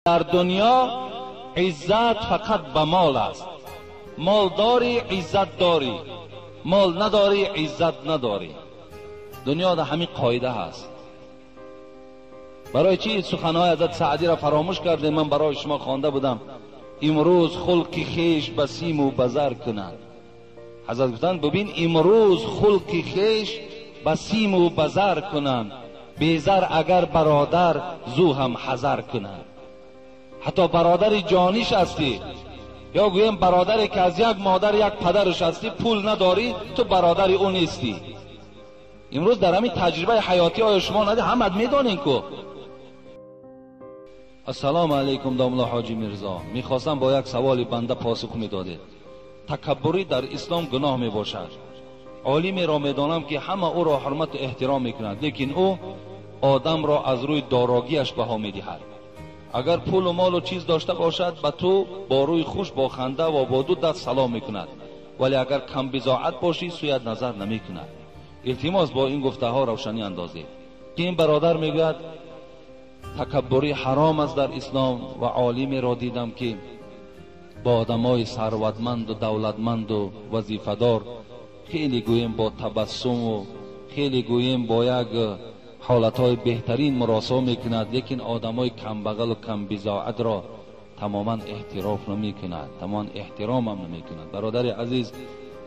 Дар дунё иззат фақат ба мол аст. Мол дорӣ, иззат дорӣ, мол надорӣ, иззат надорӣ. Дунё дар ҳамин қоида ҳаст. Барои чӣ суханҳои ҳазрат Саъдиро фаромӯш кардем? Ман барои шумо хонда будам. Имрӯз хулқи хеш ба симу ба зар кунанд. Ҳазрат гуфтанд, бибин, имрӯз хулқи хеш ба симу ба зар кунанд, безар агар бародар зу ҳам ҳазар кунанд. Ҳатто бародари ҷониш ҳастӣ, ё гӯем бародаре ки аз як модар як падараш ҳастӣ, пул надорӣ, ту бародари ӯ нестӣ. Имрӯз дар ҳамин таҷрибаи ҳаётӣ оё шумо надид? Ҳамат медонем ку. Ассалому алайкум, домла Ҳоҷи Мирзо. Мехостам бо як саволи банда посух медодед. Такаббурӣ дар ислом гуноҳ мебошад. Олимеро медонам ки ҳама ӯро ҳурмату эҳтиром мекунад, лекин ӯ одамро аз рӯи дорогиаш баҳо медиҳад. Агар пулу молу чиз дошта бошад, ба ту бо рӯи хуш, бо ханда ва бо ду даст салом мекунад, вале агар камбизоат бошӣ, сӯят назар намекунад. Илтимос, бо ин гуфтаҳо равшанӣ андозед. Ки ин бародар мегӯяд такаббурӣ ҳаром аст дар ислом, ва олимеро дидам ки бо одамои сарватманду давлатманду вазифадор хеле гӯем бо табассуму хеле гӯем бо як ҳолатҳои беҳтарин муросо мекунад, лекин одамои камбағалу камбизоатро тамоман эҳтироф намекунад, тамоман эҳтиромам намекунад. Бародари азиз,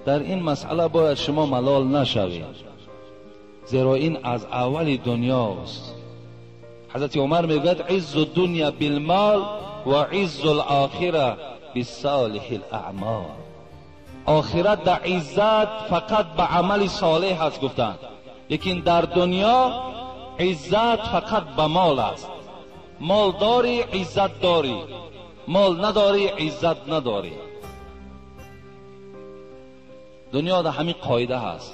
дар ин масъала бояд шумо малол нашавед, зеро ин аз аввали дунёст. Ҳазрати Умар мегӯяд: иззу дунё билмол ва иззу лохира бисолиҳи лаъмол. Охират дар иззат фақат ба амали солеҳ аст, гуфтанд, лекин дар дунё иззат фақат ба мол аст. Мол дорӣ, иззат дорӣ, мол надорӣ, иззат надорӣ. Дунё дар ҳамин қоида ҳаст.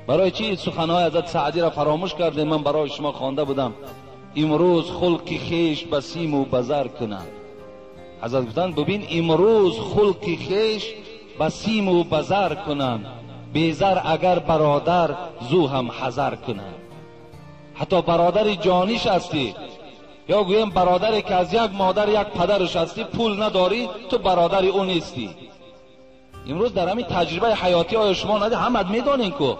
Барои чӣ суханҳои ҳазрат Саъдиро фаромӯш кардем? Ман барои шумо хонда будам. Имрӯз хулқи хеш ба симу ба зар кунанд. Ҳазрат гуфтанд, бибин, имрӯз хулқи хеш ба симу ба зар кунанд, безар агар бародар зу ҳам ҳазар кунанд. Ҳатто бародари ҷониш ҳастӣ, ё гӯем бародаре ки аз як модар як падараш ҳастӣ, пул надорӣ, ту бародари ӯ нестӣ. Имрӯз дар ҳамин таҷрибаи ҳаётӣ оё шумо надид? Ҳамат медонем ку.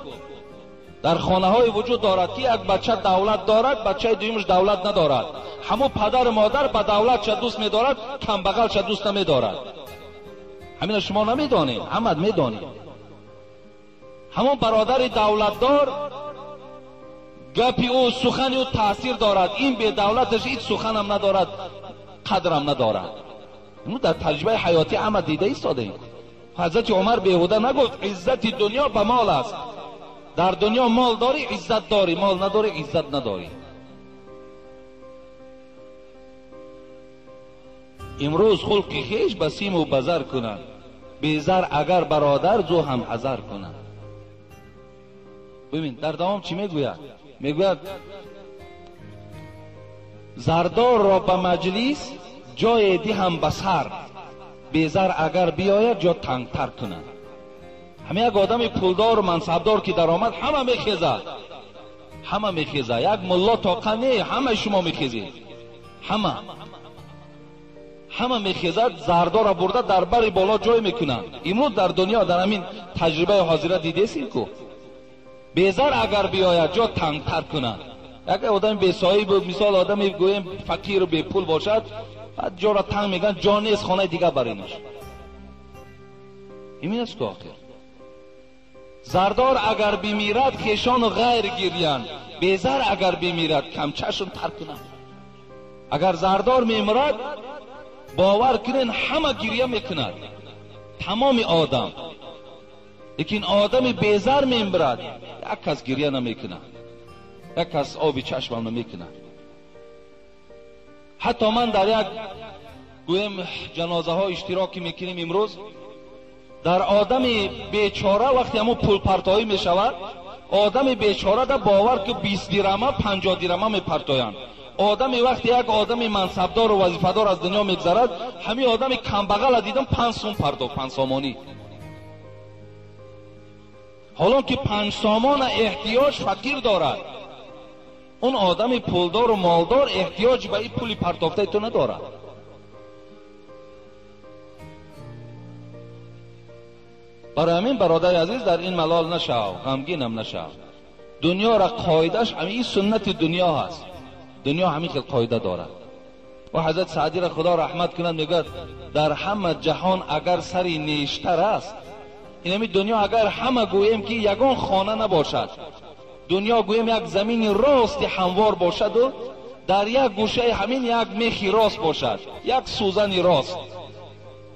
Дар хонаҳое вуҷуд дорад ки як бача давлат дорад, бачаи дуюмаш давлат надорад. Ҳамун падару модар ба давлатша дӯст медорад, камбағалша дӯст намедорад. Ҳамина шумо намедонед, ҳамат медонед. Ҳамон бародари давлатдор гапи ӯ, сухани ӯ таъсир дорад, ин бедавлаташ ҳеҷ суханам надорад, қадрам надорад. Имрӯз дар таҷрибаи ҳаётӣ ҳама дида истодаем. Ҳазрати Умар беҳуда нагуфт иззати дунё ба мол аст. Дар дунё мол дорӣ, иззат дорӣ, мол надорӣ, иззат надорӣ. Имрӯз хулқи хеш ба симу ба зар кунанд, безар агар бародар зу ҳам ҳазар кунанд. Бибин, дар давом чӣ мегӯяд? Мегӯяд зардорро ба маҷлис ҷое диҳам ба сар, безар агар биёяд ҷо тангтар кунад. Ҳама як одами пулдору мансабдор ки даромад, ҳама мехезад, ҳама мехезад. Як мулло тоқа не, ҳамаи шумо мехезед, ҳама мехезад, зардорро бурда дар бари боло ҷой мекунанд. Имрӯз дар дунё дар ҳамин таҷрибаи ҳозира дидесем ку. Безар агар биёяд ҷо тангтар кунад. Як одами бесоҳиб, мисол одами гӯем фақиру бепул бошад, баъд ҷоро танг мекунанд, ҷо нест, хонаи дигар баринаш. Ҳамин аст ку охир. Зардор агар бимирад, хешону ғайр гирянд, безар агар бимирад, камчашм тар кунанд. Агар зардор мемирад, бовар кунен ҳама гиря мекунад, тамоми одам. Лекин одами безар мемирад, як кас гиря намекунад, як кас оби чашмам намекунад. Ҳатто ман дар як гӯем ҷанозаҳо иштироке мекунем имрӯз, дар одами бечора вақте ҳамун пулпартоӣ мешавад, одами бечора да бовар ки 20 дирама, 50 дирама мепартоянд. Одами вақте як одами мансабдору вазифадор аз дунё мегзарад, ҳамин одами камбағала дидам 5 сум партофт, 5 сомонӣ. Ҳолон ки 5 сомона эҳтиёҷ фақир дорад, Он одами пулдору молдор эҳтиёҷ ба ин пули партофтаи ту надорад. Барои ҳамин бародари азиз, дар ин малол нашав, ғамгинам нашав. Дунёра қоидааш ҳамин суннати дунё ҳаст. Дунё ҳамин хел қоида дорад. Ва ҳазрат Саъдиро Худо раҳмат кунад, мегӯяд дар ҳама ҷаҳон агар сари нештар аст, ин ҳамин дунё агар ҳама гӯем ки ягон хона набошад, дунё гӯем як замини рости ҳамвор бошаду дар як гӯшаи ҳамин як мехи рост бошад, як сӯзани рост,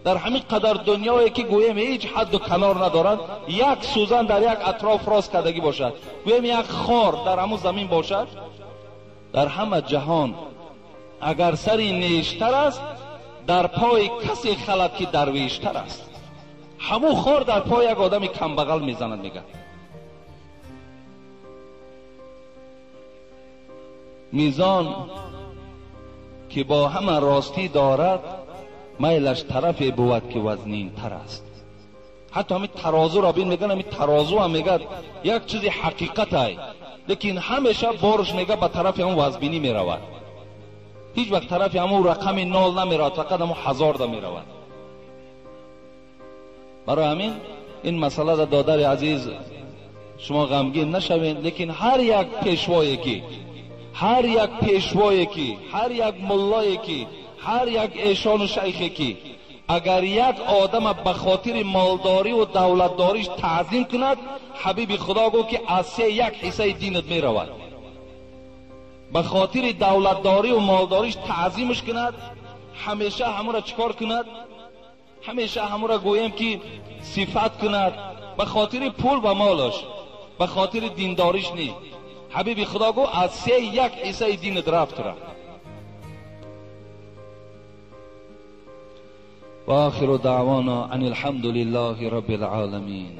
дар ҳамин қадар дунёе ки гӯем ҳеҷ ҳадду канор надорад, як сӯзан дар як атроф рост кардагӣ бошад, гӯем як хор дар ҳамун замин бошад, дар ҳама ҷаҳон агар сари нештар аст, дар пои касе халад ки дарвештар аст. Ҳамун хор дар пои як одами камбағал мезанад, мегӯяд. Мизон ки бо ҳама ростӣ дорад, майлаш тарафе бувад ки вазнинтар аст. Ҳатто ҳамин тарозуро бин, мегӯянд ҳамин тарозу ҳам мегӯяд як чизи ҳақиқатай, лекин ҳамеша борш мегӯяд ба тарафи ҳамун вазбинӣ меравад. Ҳеҷ вақт тарафи ҳамун рақами нол намеравад, фақат ҳамун ҳазорда меравад. Барои ҳамин ин масъалада додари азиз шумо ғамгин нашавед, лекин ҳар як пешвое ки, ҳар як пешвое ки, ҳар як муллое ки, ҳар як эшону шайхе ки агар як одама ба хотири молдорию давлатдориш таъзим кунад, ҳабиби Худо гуфт ки аз се як ҳиссаи динат меравад. Ба хотири давлатдорию молдориш таъзимаш кунад, ҳамеша ҳамура чикор кунад? Ҳамеша ҳамура гӯем ки сифат кунад, ба хотири пул ва молаш, ба хотири диндориш не. Ҳабиби Худо гуфт аз се як ҳиссаи динат рафт. وآخر دعوانا أن الحمد لله رب العالمين.